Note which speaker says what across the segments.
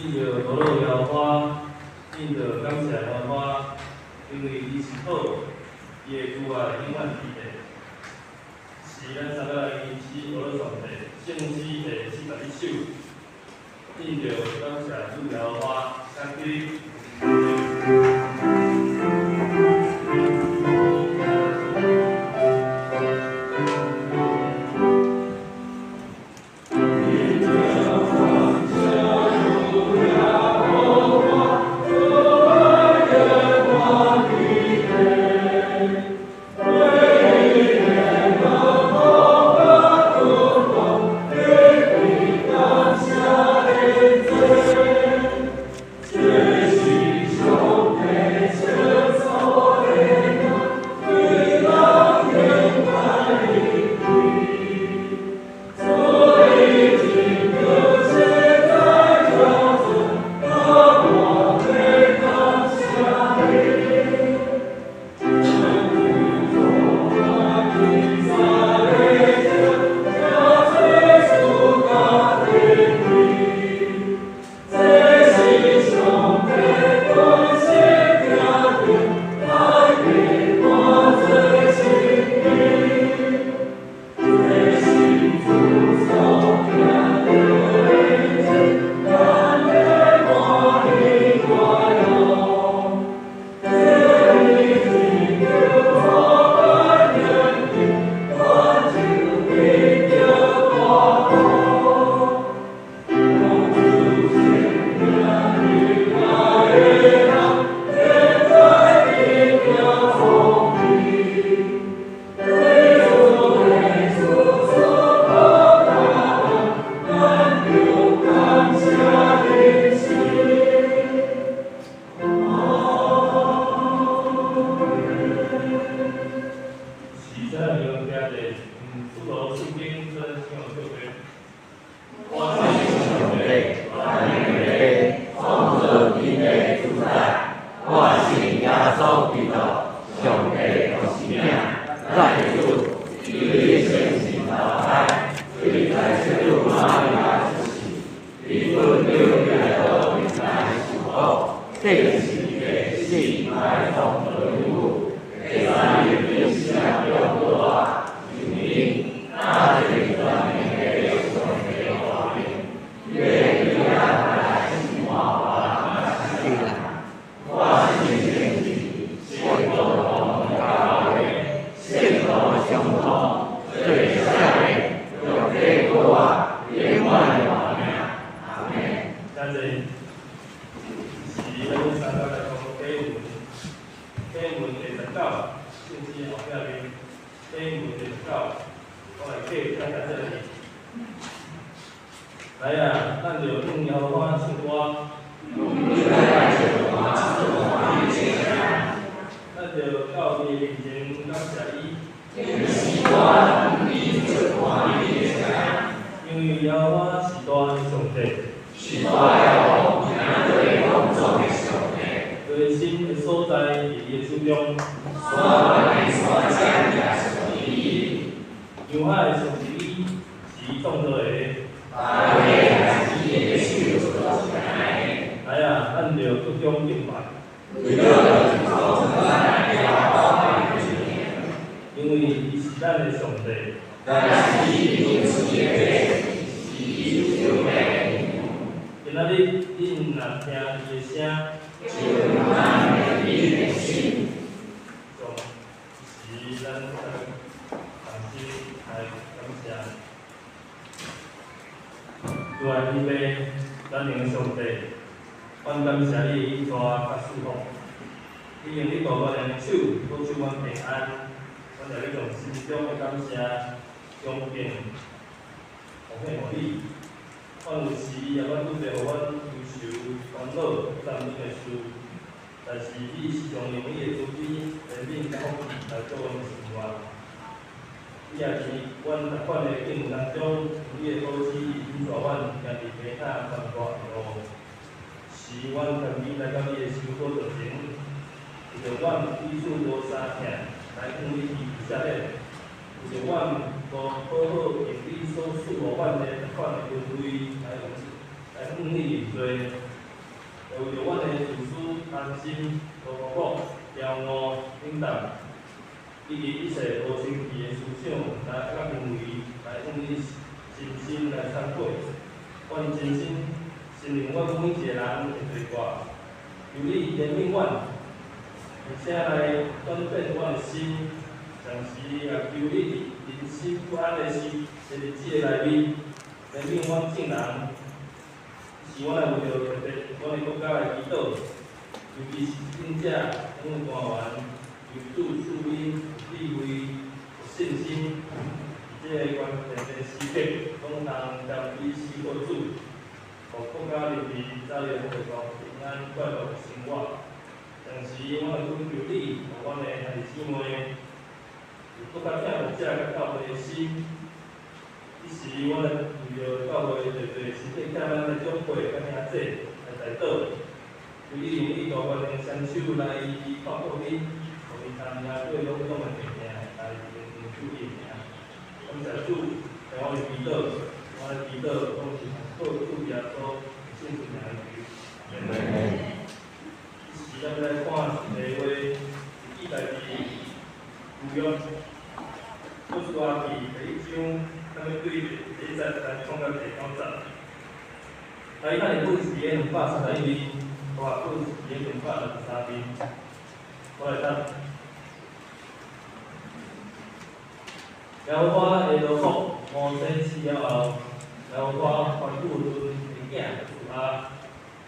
Speaker 1: 因著无论耶和华，因著感謝耶和華，因為伊是好，伊的慈愛永遠佇咧。是咱三個來認識阿樂上帝聖詩第41首，因著感謝主耶和華，感激。
Speaker 2: 這是赞美主，伊的聖是大海，對在耶路撒冷出世，伊分了耶和民來受苦，這是第四來創造物，第三日變成中國啊，因為那是全能的上帝權柄，伊的兒仔來生活我是啦，我是聖聖徒同教會，聖徒相通，做聖的，上帝我永遠的名，阿門。
Speaker 1: 感謝。是咱三個來講經文，經文第19，聖經後壁面，經文第十九，我來記聽下這個字。來啊，咱就向耶和華唱歌。咱就到伊面前感謝伊。因為耶和華是大的上帝。
Speaker 2: 是大的王，聽對王族的上帝。
Speaker 1: 伊的心的所在佇伊的手中。
Speaker 2: 山的山尖也屬於伊。
Speaker 1: 洋海屬於伊，是伊創造的。
Speaker 2: 大地也是伊的手做成的。
Speaker 1: 來啊，咱就鞠躬敬拜。
Speaker 2: 為了創造咱耶和華的名，
Speaker 1: 因為伊是咱的上帝。
Speaker 2: 咱是伊救贖的，是伊救的。
Speaker 1: 今仔日恁若聽伊的聲，
Speaker 2: 就莫硬你的心。
Speaker 1: 從是咱同心來感謝。主啊，天父，咱的上帝，阮感謝你的恩賜佮賜福。你用你大權能的手保守阮平安，阮著欲將心中的感謝、恭敬奉獻予你。阮有時也捌拄著予阮憂愁、煩惱、不甘心的事，但是你時常用你的慈悲、憐憫佮福氣來祝阮的生活。你也佇阮逐款的境遇當中，用你的好旨引導阮行佇平坦寬闊的路，使阮甘願來到你的受寶座前，為著阮彼此無相疼，來向你祈求赦免，為著阮無好好用你所賜予阮的逐款的恩惠來向你認罪，也為著阮的自私、貪心、無五驕傲、冷淡，以及一切無清氣的思想來佮行為，來向你深深來懺悔。阮真心承認阮每一個人的罪過，求你憐憫阮，而且來轉變阮的心，同時也求你佇人心不安的時的日子的內面，憐憫阮眾人，是阮來為著特別阮的國家來祈禱，尤其是執政者、政府官員、求主賜𪜶有智慧、有信心，佇這個關鍵的時刻，攏通謙卑侍奉主，予國家人民早日恢復平安快樂的生活。同時，阮會懇求你，予阮的兄弟姊妹有閣較疼牧者佮教會的心。彼時，阮會為著教會濟濟身體欠咱的長輩佮兄姊來代禱，求你用你大權能雙手來醫治看顧𪜶，予𪜶通贏過攏總的病痛，來榮耀主你的名。感謝主，聽阮的祈禱，阮的祈禱攏是奉靠主耶穌聖名來求。阿門。彼時，咱欲來看上帝話，是記載佇舊約約書亞記第一章，咱欲對第一節來創到第九節。來，咱的本是佇231面，我本是佇263面。我來讀。耶和華的奴僕摩西死了後，耶和華吩咐嫩的囝約書亞，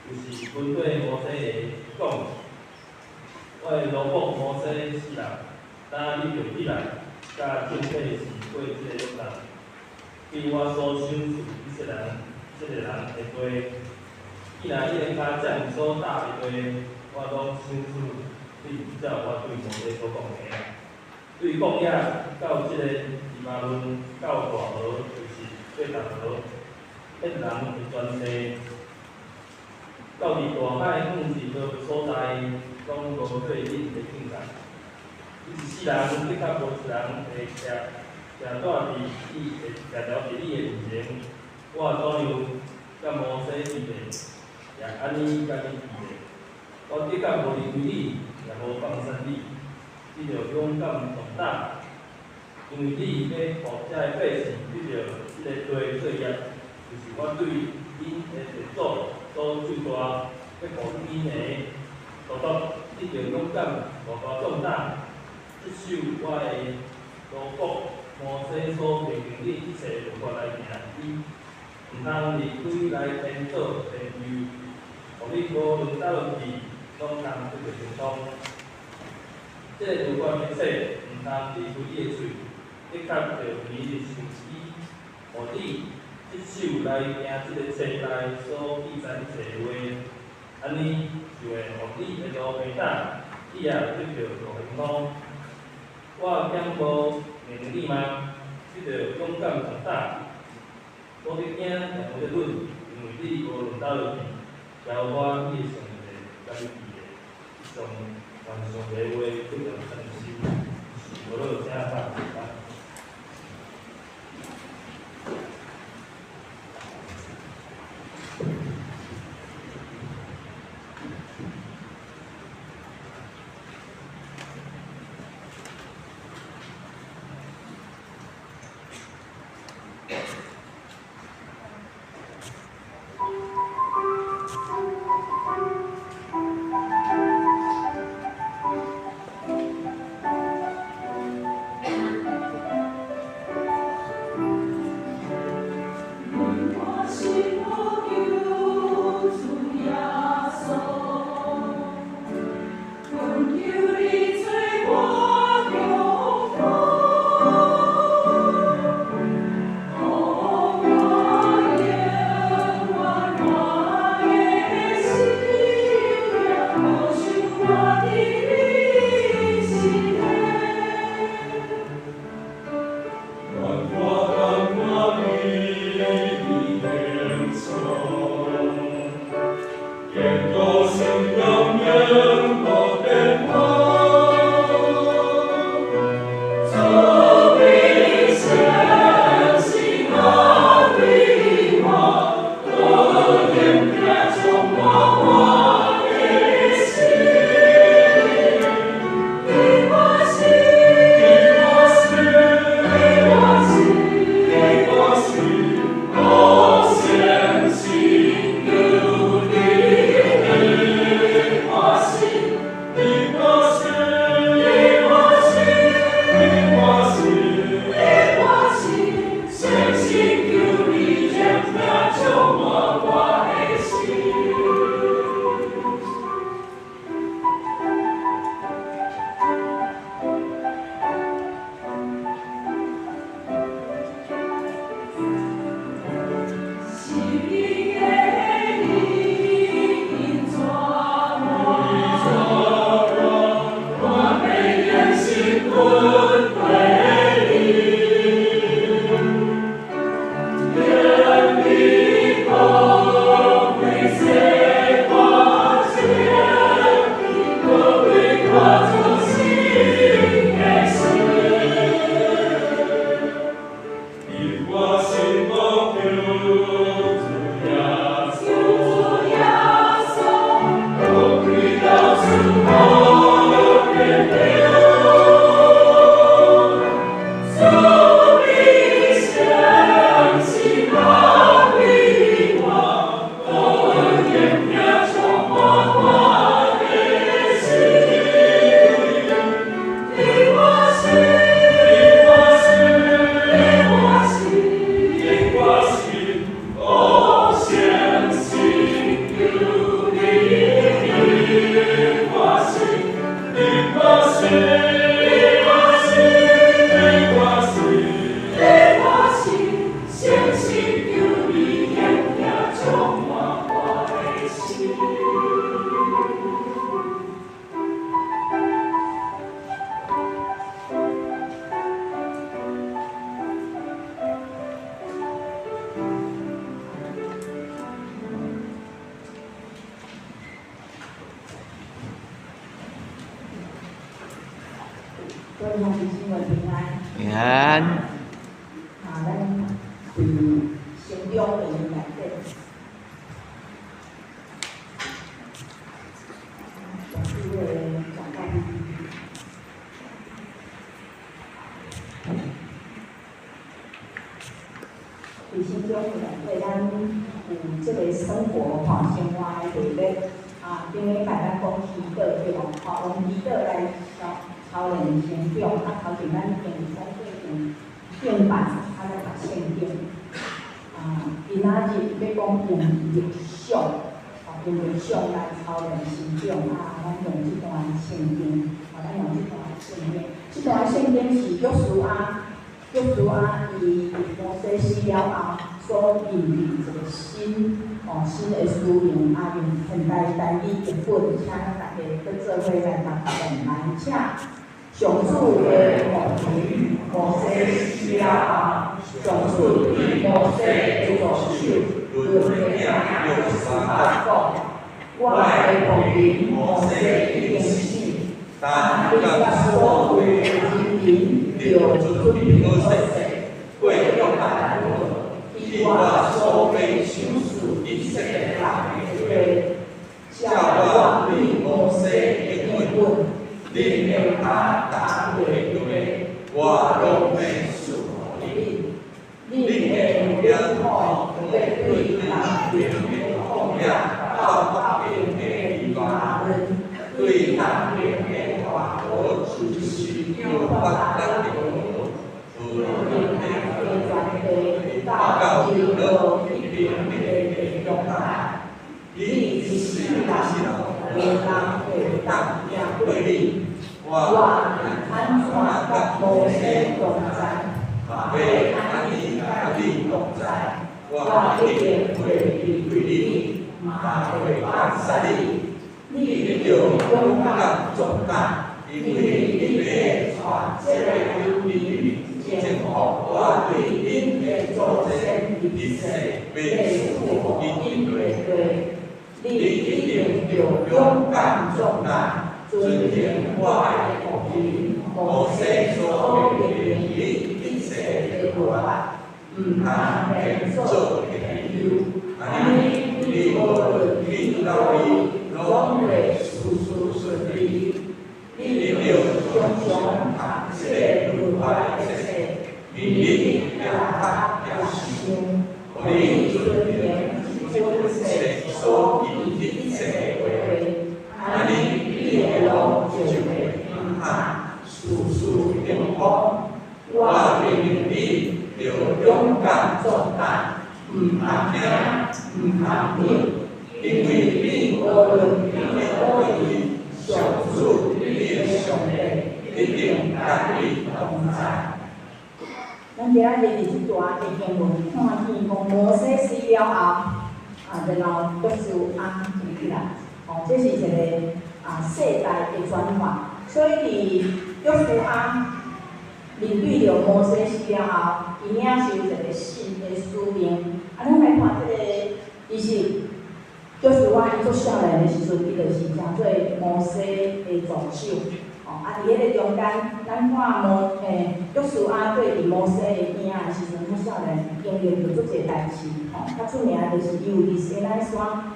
Speaker 1: 就是跟綴摩西的講：我的奴僕摩西死啦，今你著起來，佮眾百姓過這個約旦，去我所賞賜以色列人的地。既然你的跤掌所踏的地，我攏賞賜你，照我對摩西所講的。對曠野到這個黎巴嫩到大河，就是約旦河，彼人的全地，到佇大海遠離的所在，攏無做恁的境界。你一世人的確無一人會徛徛住佇你會徛牢佇你的面前。我怎樣佮摩西比例，也按呢佮你比例。我的確無離開你，也無放散你。你著勇敢壯膽，因為你欲予遮的百姓得著這个地做業，就是我對𪜶的列祖所許大，欲予𪜶的獨獨，你著勇敢，大大壯膽，執守我的奴僕摩西所命令你一切律法來行，你毋通離開來偏左偏右，予你無論佗落去，攏通得著亨通。這个律法的冊，毋通離開你的喙，的確著年日受醫，予你執守來行這个冊內所記載一切話，按呢就會予你的路平坦，你也得著大亨通。我敢無命令你嗎？你著勇敢壯膽，無得驚，也無得忍，因為你無論佗落去，耶和華你的上帝佮你佇咧，上願上帝的話得著承受，是無論啥法。
Speaker 3: 位兄弟姊妹平安。
Speaker 2: 平安。
Speaker 3: 啊，咱佇成長會內底，牧師的講道。佇成長會內底，咱有這个生活吼，生活的題目。啊，頂禮拜咱講祈禱對無？吼，用祈禱來操練成長。啊，頭前咱已經講過頂擺，啊，來讀聖經。啊，今仔日欲講用默想，吼，用默想來操練成長。啊，咱用這段聖經，吼，咱用這段聖經。這段聖經是約書亞，約書亞伊摩西死了後所面對一個新，吼，新的使命，啊，用現代台語譯本，請咱大家閣做伙來讀誦來，請上主的僕人摩西死了後，上主對摩西的助手嫩的囝約書亞講：我的僕人摩西已經死，但你佮所有的人民著準備好勢，過約旦河，去我所欲賞賜以色列人的地，照我對摩西的應允，恁的跤踏落的地，我攏欲賜予恁。恁的領土欲對南邊的曠野到北邊的黎巴嫩，對南邊的大河，就是幼發拉底河，和恁的全地到基洛彼邊的地中海。你一世人無人會當贏過你。我按怎佮摩西同在，嘛欲按呢佮你同在。我一定會保庇你，嘛會放殺你。你著勇敢壯膽，因為你欲帶這个人民前往我對恁的祖先立誓欲賜予𪜶的地。你一定著勇敢壯膽，遵行我的僕人摩西所命令你一切的律法，毋通偏左偏右。按呢，你無論去佗位，攏會事事順利。你著常常讀這个律法的冊，日日默讀默想，予你遵行這本冊所記一切的話。按呢，你的路就會平坦，事事興旺。我命令你，著勇敢壯膽，毋通驚，毋通膽，因為你無論去佗位，上主你的上帝一定佮你同在。咱今仔日佇這段的經文看見講，摩西死了後，啊，然後約書亞就起來，哦，這是一个世代的轉換。所以佇約書亞面對著摩西死了後，伊領受一个新的使命。啊，咱來看這个，其實約書亞伊做少年的時陣，伊就是成做摩西的助手。哦，啊，佇彼個中間，咱看約書亞對佇摩西的邊仔的時陣，較少年經歷著足濟代誌。吼，較出名就是伊有佇西奈山，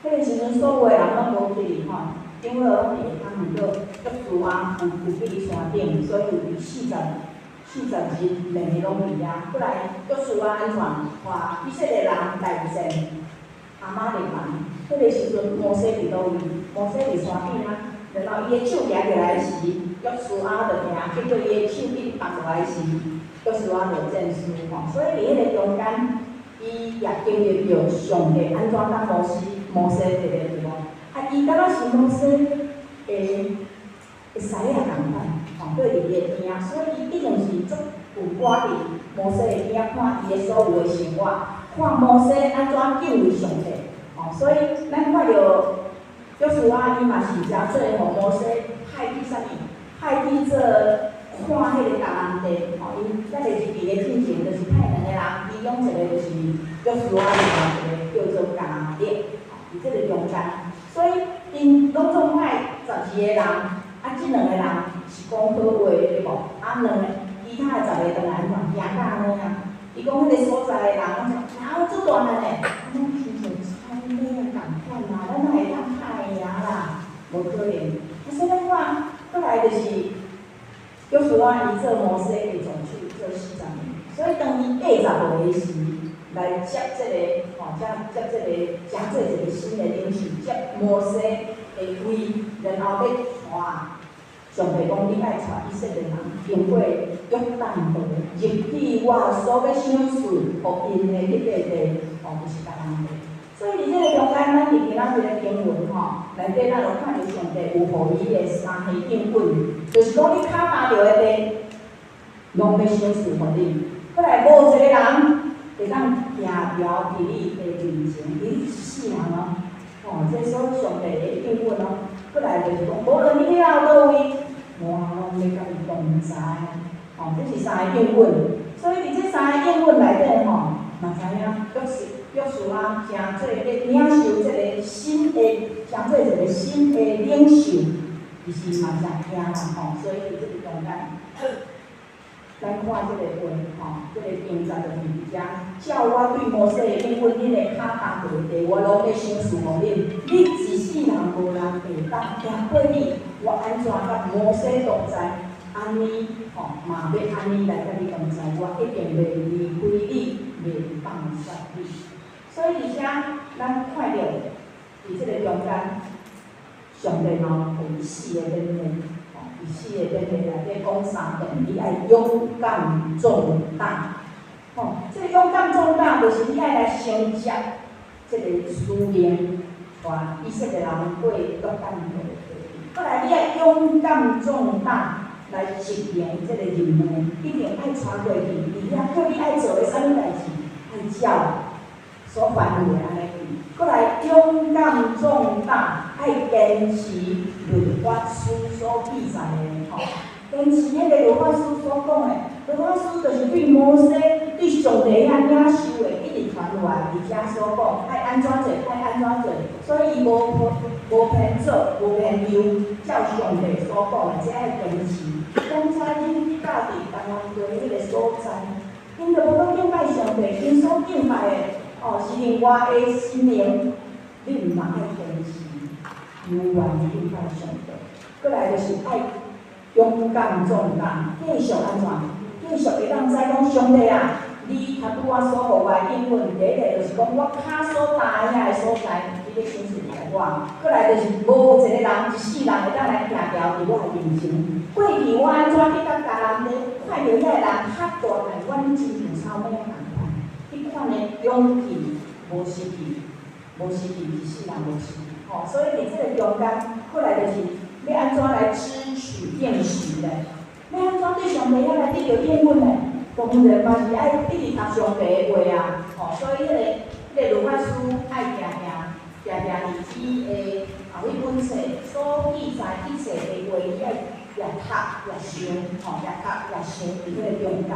Speaker 3: 彼个時陣所有的人攏無去哩吼，長老攏佇下跤，毋過約書亞有去佇山頂，所以有佇40日連日攏佇遐。過來約書亞按怎帶以色列人來戰亞瑪力人？彼个時陣摩西佇佗位？摩西佇山頂啊。然後伊的手舉起來時，約書亞就贏；結果伊的手一直放落來時，約書亞就戰輸吼。所以佇彼个中間，伊也經歷著上帝按怎佮摩西佇咧對無？啊，伊敢若是摩西的師仔仝款，吼，對佇伊的邊仔，所以伊一定是足有倚佇摩西的邊仔，看伊的所有的生活，看摩西按怎敬畏上帝，吼，所以咱看著約書亞伊嘛是誠做予摩西派去啥物？派去做看彼个迦南地，吼，𪜶咱日記佇咧進前就是派兩个人，其中一个就是約書亞，另外一个叫做迦勒，吼，佇這個中間，所以𪜶攏總派12个人，啊，這兩个人是講好話對無？啊，兩个其他的十个轉來按怎驚甲按呢啊？伊講彼個所在的人攏講，啊，足大漢的，攏親像草蜢仝款啊，咱哪會當拍會贏啦？無可能。啊，所以咱看，過來就是約書亞伊做摩西的總手做40年，所以當伊80歲時，來接這个吼，接接這个，成做一个新的領袖，接摩西的位，然後欲帶上帝講，你愛帶以色列人經過約旦河入去我所欲賞賜予𪜶的彼塊地，吼，就是迦南地。所以佇這個中間，咱佇今仔日的經文吼，內底咱就看著上帝有予伊的三個應允，就是講你跤踏著的地，攏欲賞賜予你。過來無一個人會當行牢佇你的面前，佇你一世人哦，吼，這所上帝的應允哦。過來就是講，無論你去到佗位，我攏欲佮你同在，吼，這是三个應允。所以佇這三個應允內底吼，嘛知影約書亞成做咧領受這个新的，成做一个新的領袖，其實嘛誠驚啦吼。所以佇這个中間，咱看這个話吼，這个經節就是佇遮，照我對摩西的應允，恁的跤踏著的地，我攏欲賞賜予恁。你一世人無人會當行過你，我按怎佮摩西同在，按呢吼嘛欲按呢來佮你同在，我一定袂離開你，袂放捨你。所以佇遮，咱看著佇這個中間，上帝嘛予伊四个勉勵，吼，佇四个勉勵內底講三遍，你愛勇敢壯膽，吼，這個勇敢壯膽就是你愛來承接這個使命，帶以色列人過約旦河的地。過來，你愛勇敢壯膽來執行這個任務，一定愛帶過去，佇遐叫你愛做的啥物代誌，愛照所吩咐的按呢去。過來勇敢壯膽，愛堅持律法書所記載的吼，堅持彼個律法書所講的，律法書就是對摩西、對上帝遐領受的，一直傳落來，佇遮所講，愛按怎做，愛按怎做，所以伊無偏左，無偏右，照上帝所講的，這愛堅持。剛才恁去到佇迦南地彼个所在，𪜶就無閣敬拜上帝，𪜶所敬拜的哦是另外的神明，恁嘛愛堅持，猶原敬拜上帝。過來就是愛勇敢壯膽，繼續按怎？繼續會當知講上帝啊，你頭拄仔所予我的應允，第一个就是講我跤所踏遐个所在，你欲賞賜予我。過來就是無一個人一世人會當來徛牢佇我的面前。過去我按怎去佮迦南地，看著遐个人較大漢，我親像草蜢仝款，彼款的勇氣無失去，無失去，一世人無失去。吼，所以佇這個中間，過來就是欲按怎來支取應許咧？欲按怎對上帝遐來得著應允咧？當然嘛是愛一直讀上帝的話啊！吼，所以彼個律法書愛定定定定佇彼的啊，彼本冊所記載一切的話，你愛也讀也想，吼，也讀也想佇彼个中間。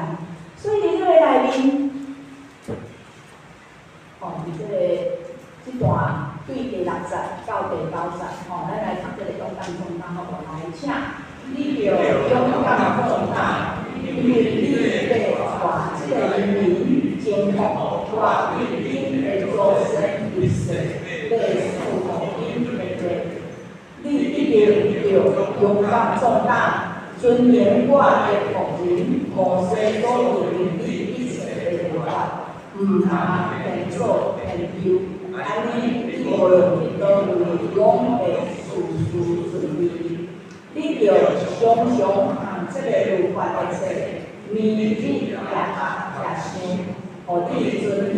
Speaker 3: 所以佇這個內面，吼，佇這個這段對第六節到第九節，吼，咱來讀這個勇敢壯膽，好無？來，請你著勇敢壯膽，因為你欲帶這个人民征服，我對恁的祖先立誓，欲賜予𪜶的地。你一定著勇敢壯膽，遵行我的僕人摩西所命令你一切的律法，毋通偏左偏右，按呢你無論去佗位，攏會事事順利。你著常常看這个律法的冊，每日也讀也想，予你遵行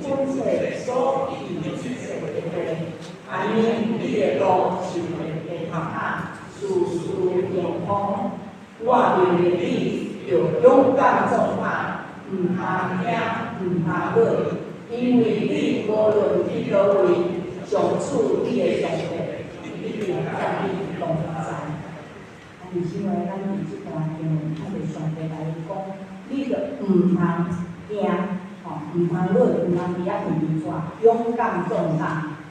Speaker 3: 這本冊所記一切的話，按呢你的路就會平坦，事事順風。我命令你，著勇敢壯膽，毋通驚，毋通懼，因為你無論去佗位，上主你的上帝一定佮你同在。啊，是因為咱佇這段經文看著上帝來講，你著毋通驚，吼，毋通懼，毋通佇遐貧貧逝，勇敢壯膽，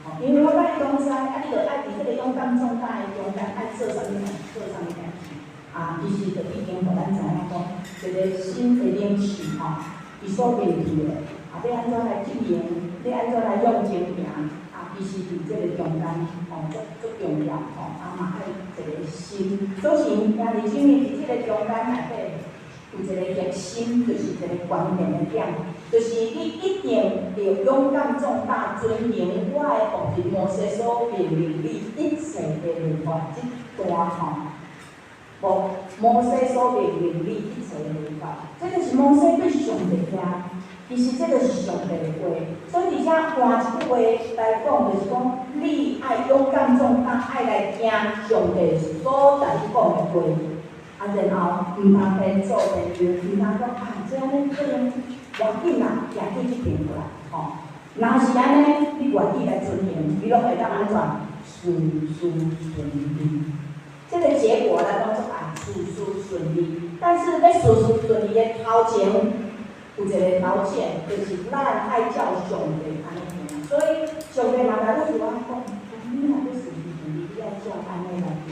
Speaker 3: 吼，因為我佮你同在，啊，你著愛佇這個勇敢壯膽的中間，愛做啥物代，做啥物代誌。啊，其實就已經予咱知影講，一個新的領袖吼，伊所面對的，啊，欲按怎來執行，欲按怎來向前行，啊，其實佇這个中間吼，足足重要吼，啊嘛愛一个心，所以兄弟姊妹佇這个中間內底有一个核心，就是一个關鍵的點，就是你一定著勇敢壯膽，遵行我的僕人摩西所命令你一切的律法，這段吼。無摩西所命令你一切的律法，這就是摩西對上帝聽，其實這就是上帝的話。所以佇遮換一句話來講，就是講你愛勇敢壯膽，愛來聽上帝所共你講的話。啊，然後毋通邊做邊憂，毋通講啊，這按呢可能無要緊啦，行去這邊過來，吼。若是按呢，你願意來遵行，你攏會當按怎？事事順利。這个結果咱攏足愛事事順利，但是欲事事順利的頭前有一个條件，就是咱愛照上帝按呢行。所以上帝嘛來愈對我講，你若欲事事順利，你愛照按呢來行。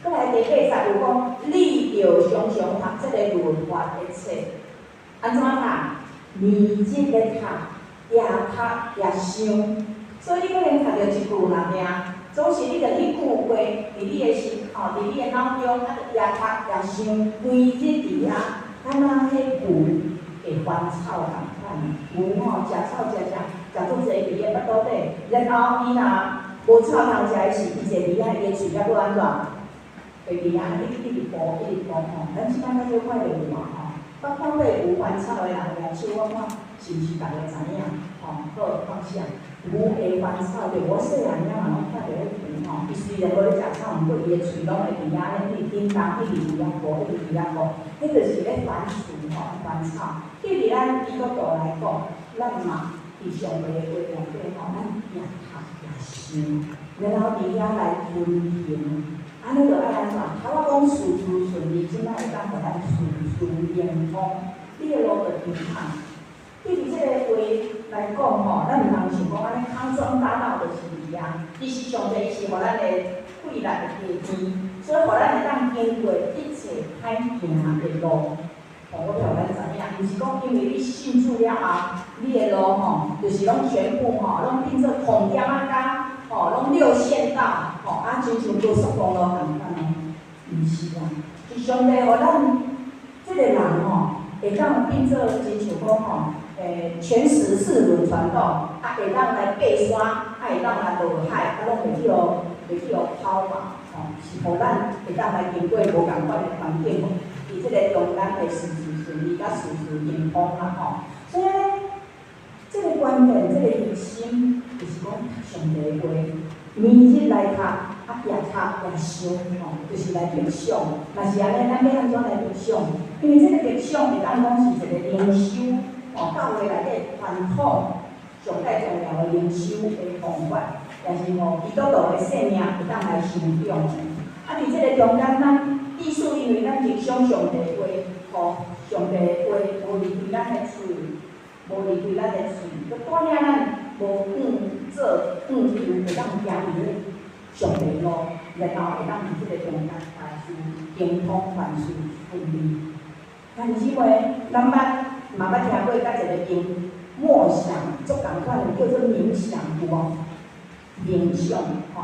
Speaker 3: 閣來第八節有講，你著常常讀這个律法的冊，按怎讀？每日咧讀，也讀也想。所以你可能讀著一句爾爾。總是你著彼句話，佇你的心，吼，佇你的腦中，啊，著也讀也想，規日佇遐，敢若彼牛會翻草仝款，牛吼食草食食，食足濟佇伊的腹肚底，然後伊若無草通食的時，伊坐佇遐，伊的喙猶閣按怎？會佇遐一直一直哺，一直哺吼。咱這擺較少看著牛啊吼，捌看過牛翻草的人舉手，我看是毋是逐个知影？吼，好，放下。牛會翻草，對，我細漢了嘛攏看著彼牛吼，伊雖然無咧食草，毋過伊的喙攏會佇遐咧，一直叮當，一直佇遐哺，一直佇遐哺，彼就是咧反芻吼，翻草。對佇咱基督徒來講，咱嘛佇上帝的話內底吼，咱也讀也想，然後佇遐來遵行。按呢就愛按怎？頭仔講事事順利，這擺會當予咱事事亨通，你的路就平坦。對佇這个話來講吼，咱毋通想講按呢康莊大道就是佇遐，其實上帝是予咱的貴力的地基，所以予咱會當經過一切歹行的路。吼，我予咱知影，毋是講因為你信主了後，你的路吼，就是攏全部吼，攏變做紅點仔工，吼，攏六線道，吼，啊，親像高速公路仝款哦，毋是啦，是上帝予咱這个人吼，會當變做親像講吼。全時四輪傳動，啊，會當來爬山，啊，會當來落海，啊，攏袂去予拋嘛，吼，是予咱會當來經過無仝款的環境，佇這个中間的事事順利，佮事事亨通啦，吼。所以呢，這个關鍵，這个核心，就是講讀上帝的話，每日來讀，啊，也讀也想，吼，就是來默想。若是按呢，咱欲按怎來默想？因為這个默想會當講是一个靈修。哦，教會內底傳統上蓋重要的靈修的方法，也是吼基督徒的生命會當來成長的。啊，佇這个中間，咱意思因為咱默想上帝的話，吼，上帝的話無離開咱的喙，無離開咱的喙，閣帶領咱無向左向右，會當行佇咧上帝路，然後會當佇這个中間凡事亨通，凡事順利。但是因為咱捌嘛捌聽過佮一个經默想，足仝款的叫做冥想，有無？冥想，吼，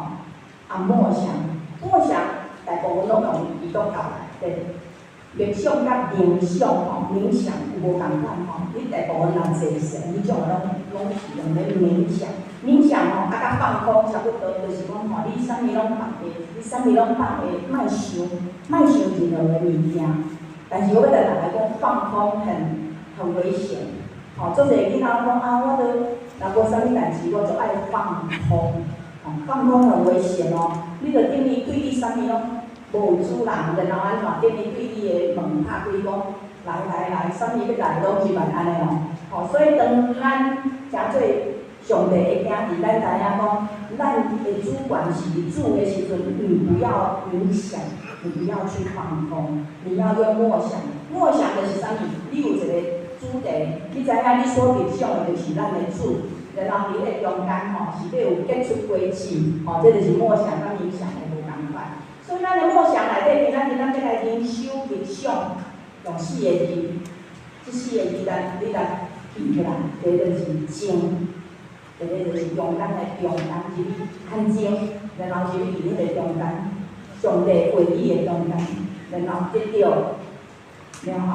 Speaker 3: 啊默想，默想大部分攏用基督教內底。默想佮冥想吼，冥想有無仝款吼？你大部分人坐禪，彼種的攏是用咧冥想。冥想吼，啊佮放空差不多，就是講吼，你啥物攏放下，你啥物攏放下，莫想，莫想任何的物件。但是我欲來逐家講，放空很危險。吼，足濟囡仔講啊，我都若無啥物代誌，我就愛放空。吼，放空很危險哦。你就等於對你啥物攏無主人，然後按怎？等於對你的門拍開講，來來來，啥物欲來攏入來按呢哦。吼，所以當咱誠做上帝的囝兒，咱知影講，咱的主權是佇主的時陣，你不要冥想，你不要去放空，你要用默想。默想就是啥物？你有一个主題，你知影你所默想的就是咱的主，然後佇彼個中間吼，是欲有結出果子，吼，這就是默想佮冥想的無仝款。所以咱的默想內底，今仔日咱欲來靈修默想，用四个字，這四个字來你來記起來。第一個是靜，第二個就是中間的中間入去安靜，然後入去彼个中間，上帝話語的中間，然後得著了後，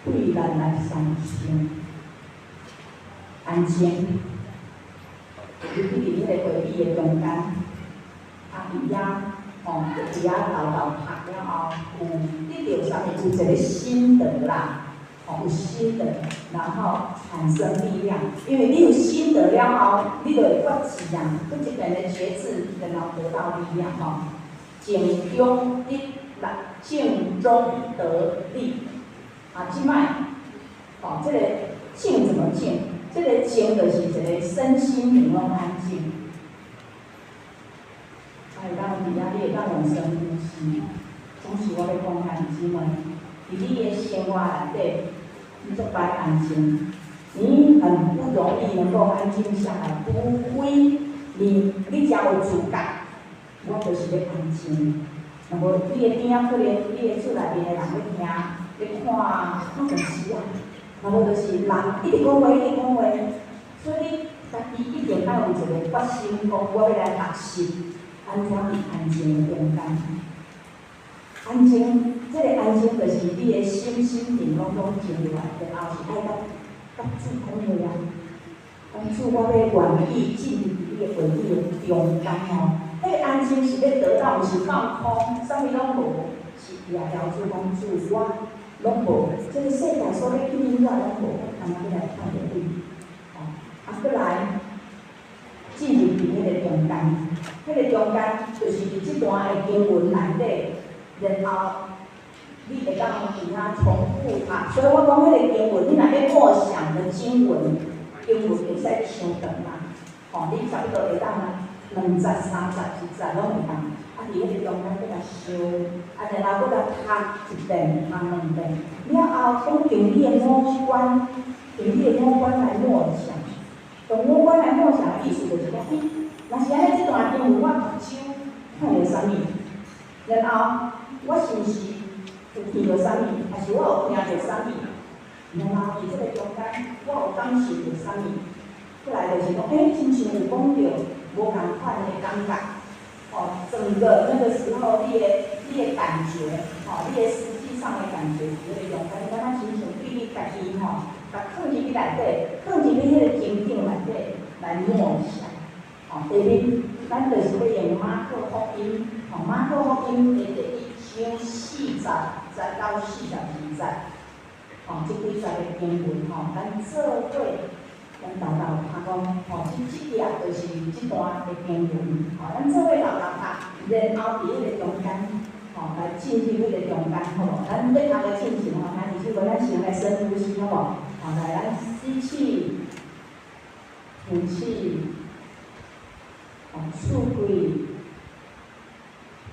Speaker 3: 對咱來產生安靜，入去佇彼个話語的中間，啊，佇遐吼，佇遐沓沓讀了後，有得著啥物？有一个心得啦，吼，有心得，然後產生力量。因為你有心得了後，你就會決志啊，閣一遍的決志，然後得到力量吼。靜中得力，靜中得力。啊，這擺，吼，這个靜怎麼靜？這个靜就是一个身心靈攏安靜。啊，會當佇遐，你會當用深呼吸。總是我欲講兄弟姊妹，佇你的生活內底，你足歹安靜，你很不容易能夠安靜下來，除非你誠有自覺，我就是欲安靜。若無你的邊仔可能你的厝內面的人欲聽，欲看看電視啊，若無就是人一直講話，一直講話，所以你家己一定愛有一个決心，講我欲來學習按怎佇安靜的中間。安靜，這个安靜就是你的心心靈攏總靜落來，然後是愛佮主講話啊。講主，我欲願意進入你的話語的中間哦。彼个安靜是欲得到，毋是放空，啥物攏無，是掠牢主講主，我攏無，這个世界所欲吸引我攏無，我干焦欲來看著你。哦，啊，閣來進入佇彼个中間，彼个中間就是佇這段的經文內底。然後你會當佇遐重複讀，所以我講彼个經文，你若欲默想的經文，經文會使傷長啦，吼，你差不多會當兩節、三節、一節攏會當。啊，佇彼个中間閣共想，啊，然後閣共讀一遍、讀兩遍，了後講用你的五官，用你的五官來默想。用五官來默想的意思就是講，欸，若是按呢，這段經文我目睭看著啥物，然後我是毋是有見著啥物，抑是我有聽著啥物？然後佇這個中間，我有感受著啥物？過來就是講，欸，親像有講著無仝款的感覺，哦，整個那個時候你的感覺，哦，你的實際上的感覺，佇彼個中間，你感覺親像對你家己吼，共囥入去內底，囥入去彼个情境內底來默想。哦，第二，咱就是欲用馬可福音，吼，馬可福音的第一章40節到42節，吼，這幾節的經文吼，咱做伙，咱沓沓讀講，吼，這頁就是這段的經文，吼，咱做伙沓沓讀，然後佇彼个中間，吼，來進入彼個中間，好無？咱欲讀的進前吼，咱其實咱先來深呼吸，好無？吼，來，咱吸氣，吐氣。喙開，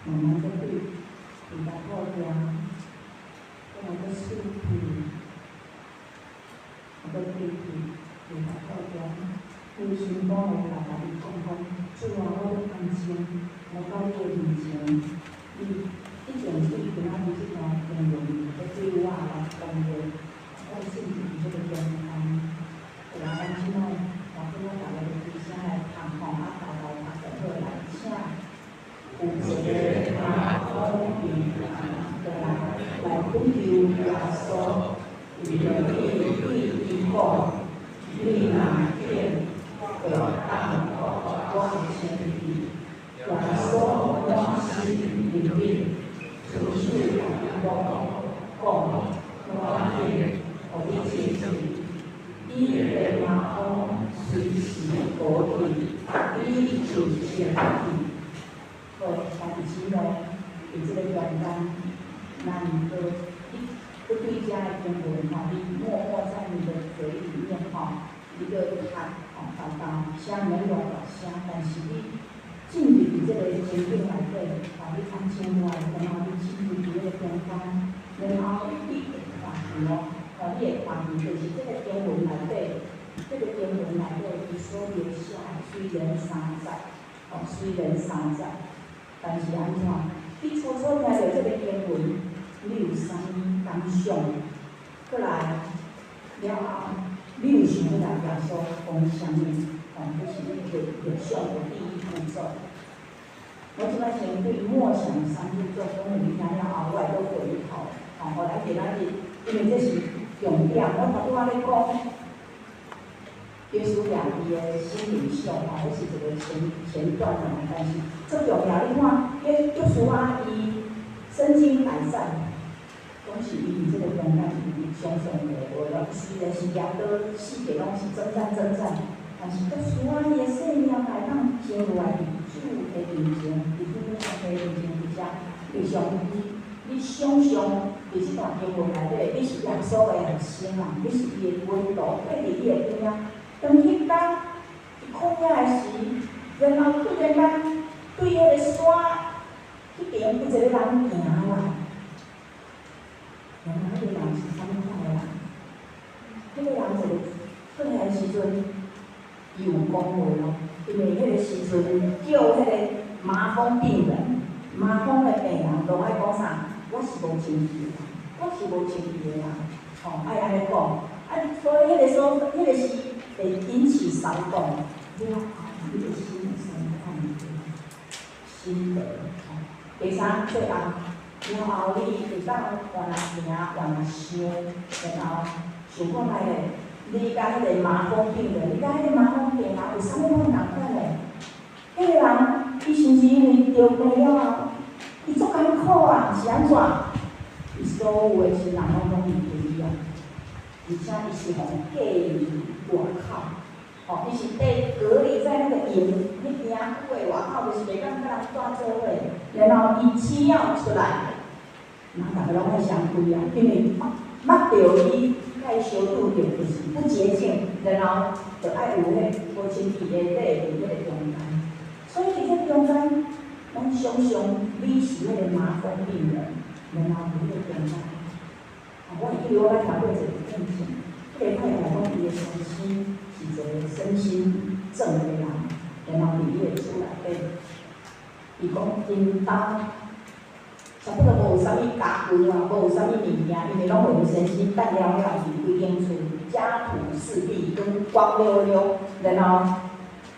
Speaker 3: 慢慢閣開，開甲肚大，閣來閣喙開，閣開去，開甲肚大。規心肝內來共伊講講，主啊，我欲安靜，來到你的面前，你一定對今仔日這段經文欲對我來講話，我進入這个中間，來，咱這擺，我叫我逐家開聲來讀吼，啊，沓沓讀就好來，請有一个阿公平過來，來懇求耶穌，為著你對伊講，你若肯，就會當予我清氣。耶穌轉身入去，伸手摸講，我肯，予你清氣。伊的麻風隨時好去，伊就清氣。好，兄弟姊妹，佇這个中間，咱閣你閣對遮的經文吼，你默默在你的嘴裡面吼，你閣讀吼，沓沓聲免偌大聲，但是你進入佇這个情境內底，吼，你安靜落來，然後你進入佇彼个中間，然後你會看見哦，吼，你會看見就是這个經文內底，這个經文內底伊所留下來雖然三節，吼，雖然三節，但是按怎？你初初聽著這个經文，你有啥物感想？過來了後，你有想欲共耶穌講啥物？吼，這是你默想的第一步驟。我這擺先對默想三步驟講予你聽了後，我會閣回頭，吼，予咱今仔日，因為這是重點。我頭拄仔咧講，約書亞伊的心靈上，吼，彼是一個前段的，但是最重要，你看，約書亞伊身經百戰，總是伊佇這個中間伊常常會無咯。雖然是舉刀四界攏是征戰征戰，但是約書亞伊的生命來當停落來佇主的面前，佇主上帝面前佇遮，就像你想象佇這段經文內底，你是耶穌的學生啊，你是伊的門徒，趯佇伊的邊仔。當彼工佇曠野的時，然後突然間對彼个山彼爿有一個人行來，然後彼个人是啥物款的人？彼個人一個出來的時陣，伊有講話咯，因為彼個時陣叫彼個麻風病人、麻風的病人，攏愛講啥？我是無清氣的人，我是無清氣的人，吼，愛按呢講。啊，所以彼个所，彼個是會引起騷動。了後，你的心有啥物款的心得？吼，第三，最後，了後你會當換來行，換來想，然後想看覓咧？你佮彼個麻風病人，你佮彼個麻風病人有啥物款仝款的？彼個人，伊是毋是因為著病了後，伊足艱苦啊？是按怎？伊所有的親人攏總離開伊啊，而且伊是予隔離外口，吼，伊是被隔離在那個營彼營區的外口，就是袂當佮人蹛做伙。然後伊只要出來，人逐个攏愛相開啊，因為捌著伊，共伊相拄著就是不潔淨，然後就愛有彼無清氣的禮佇彼個中間。所以佇這中間，咱想象你是彼個麻風病人，然後佇彼個中間。我會記得我捌聽過一個見證，彼個太太講伊的先生是一個身心症的人，然後佇伊的厝內底，伊講𪜶兜差不多無啥物家具啊，無啥物物件，因為攏予伊先生帶了了佇規間厝，家徒四壁，跟光溜溜，然後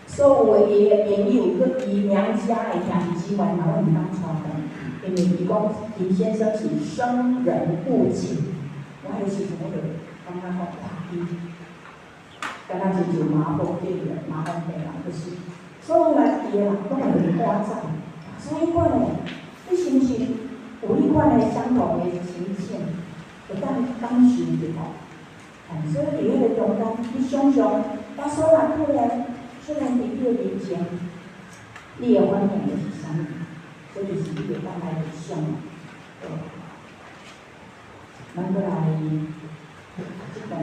Speaker 3: 所有的伊的朋友佮伊娘家的兄弟姊妹嘛攏毋敢帶轉，因為伊講𪜶先生是生人勿近。我彼時陣我就感覺講，哇，伊敢若親像麻風病人、麻風病人，就是所有來佇的人攏會予伊趕走。所以款的，你是毋是有彼款的相同的情景，會當感受著無？所以佇彼個中間，你想象耶穌若突然出現佇你的面前，你的反應會是啥物？這就是你會當來默想的。咱閣來讀這段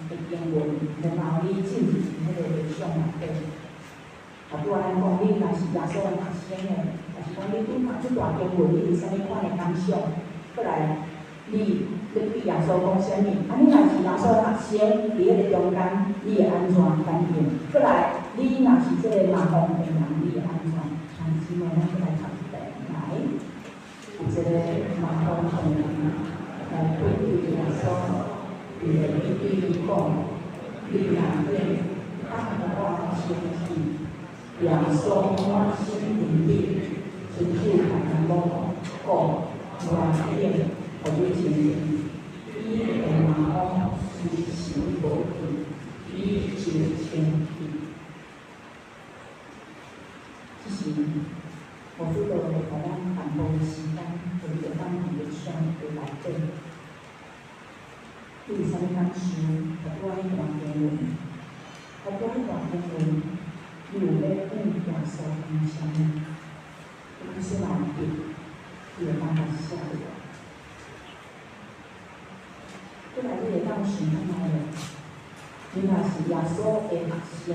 Speaker 3: 的經文，然後你進入彼個默想內底。啊，拄仔咱講，你若是耶穌的學生的，若是講你拄讀這段經文，你有啥物款的感想？閣來，你欲對耶穌講啥物？啊，你若是耶穌的學生，佇彼個中間，你會按怎反應？閣來，你若是這個麻風病人，你會按怎？兄弟姊妹，咱閣來讀一遍，來，有一個麻風病人來對對耶穌，伊對伊講：你若願，當予我清氣。耶穌滿心憐憫，伸手共伊摸，講：我願，予你清氣。伊的麻風隨時無去，伊就清氣。這是我拄著予咱淡薄時間，予你會當佇默想的內底。你有啥物感受？拄仔彼段經文，拄仔彼段經文，你有欲向耶穌講啥物？你出來筆，你會當共寫落來。過來，你會當想看覓咧？你若是耶穌的學生，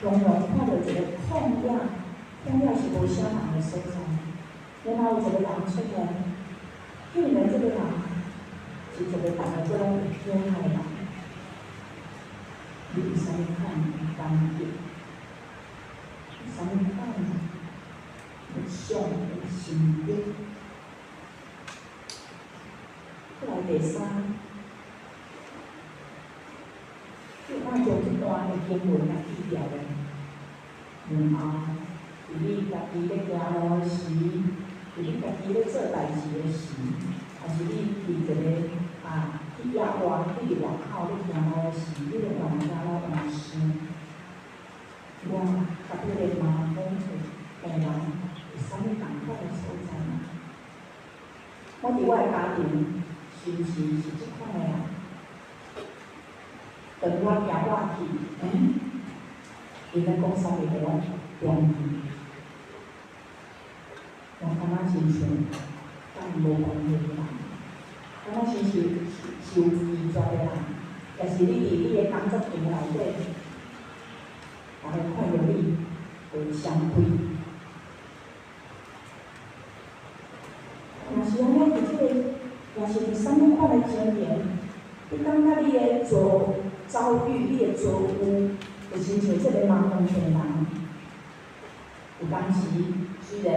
Speaker 3: 常常看著一個曠野，曠野是無啥人的所在，然後有一個人出現，竟然這個人是一個逐个做攏會驚的人，你有啥物款的感覺？有啥物款的想的心得。过来第三，你有当将这段的经文来记牢咧？然后，伫你家己咧行路的时，伫你家己咧做代志的时，抑是你伫一个去野外，你伫外口咧行路的时，你就慢慢来换想。我佮彼个麻风的病人有啥物仝款的所在吗？我伫我的家庭，是毋是是这款的人？当我行外去，𪜶咧讲啥物，互我中去，我感觉亲像佮𪜶无关系的人，感觉亲像受拒绝的人，抑是你伫你的工作场内底，逐个看著你会伤开。若是按呢，伫这个，若是伫啥物款的情形，你感觉你的遭遇，你的遭遇，就亲像这个麻风病人，有当时虽然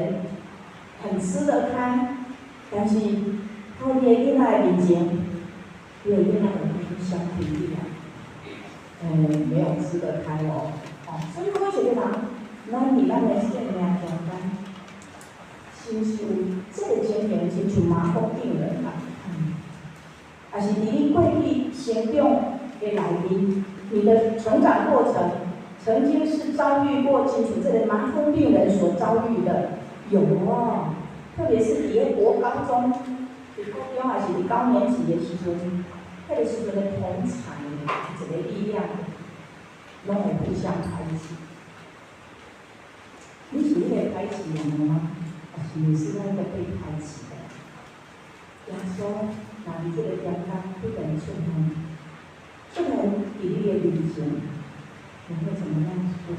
Speaker 3: 很吃得开，但是到你的囡仔的面前，你的囡仔就开始伤开你啊，没有吃得开哦，所以每一个人，咱伫咱的生命中间，亲像这个情形，亲像麻风病人啊，抑是伫你过去成长的内面，你的成长过程，曾经是遭遇过，亲像这个麻风病人所遭遇的，有哦，特别是伫咧国高中，伫高中还是伫高年级的时阵，彼个时阵的同侪一个力量，拢会互相排挤。你是彼个排挤人的吗？还是你是那个被排挤的？耶稣若伫这个中间不断出现，出现伫你的面前，你会怎么样说？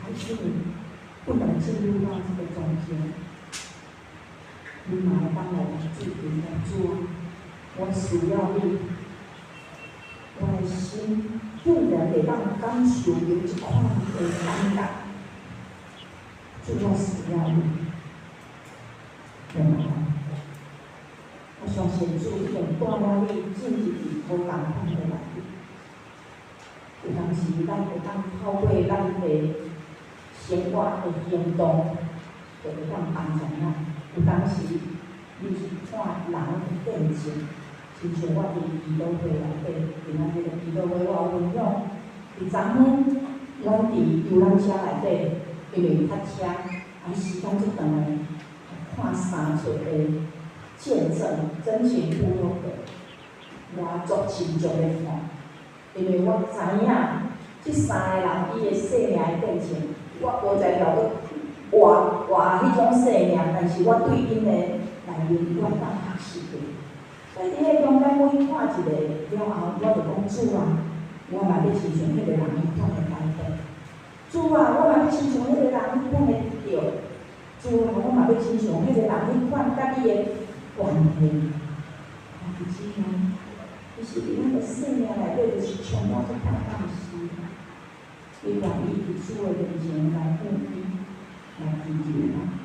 Speaker 3: 还是你不能进入到这个中间？你嘛会当来注定讲主啊，我需要你，我的心竟然会当感受到这款的感觉，主，我需要你，然后，我相信主已经带领你进入伫无仝款的内底。有当时咱会当透过咱的生活的行动，就会当帮助咱。有当时你是看人的见证，亲像我伫祈祷会内底，今仔日的祈祷会我有分享。伫昨昏，阮伫游览车内底，因为塞车，时间足长的，看三出的见证真情部落格，我足深足咧看，因为我知影这三个人伊的生命的见证，我无才调阁活活彼种生命，但是我对𪜶的内面我会当学习著。所以伫彼中间，每看一个了后，我就讲主啊，我嘛欲亲像彼个人彼款的改变。主啊，我嘛欲亲像彼个人彼款的得著。主啊，我嘛欲亲像彼个人彼款佮你的关系。其实呢，其实伫咱的生命内底，就是充满这款放肆。你愿意伫主的面前来献伊，来祈求吗？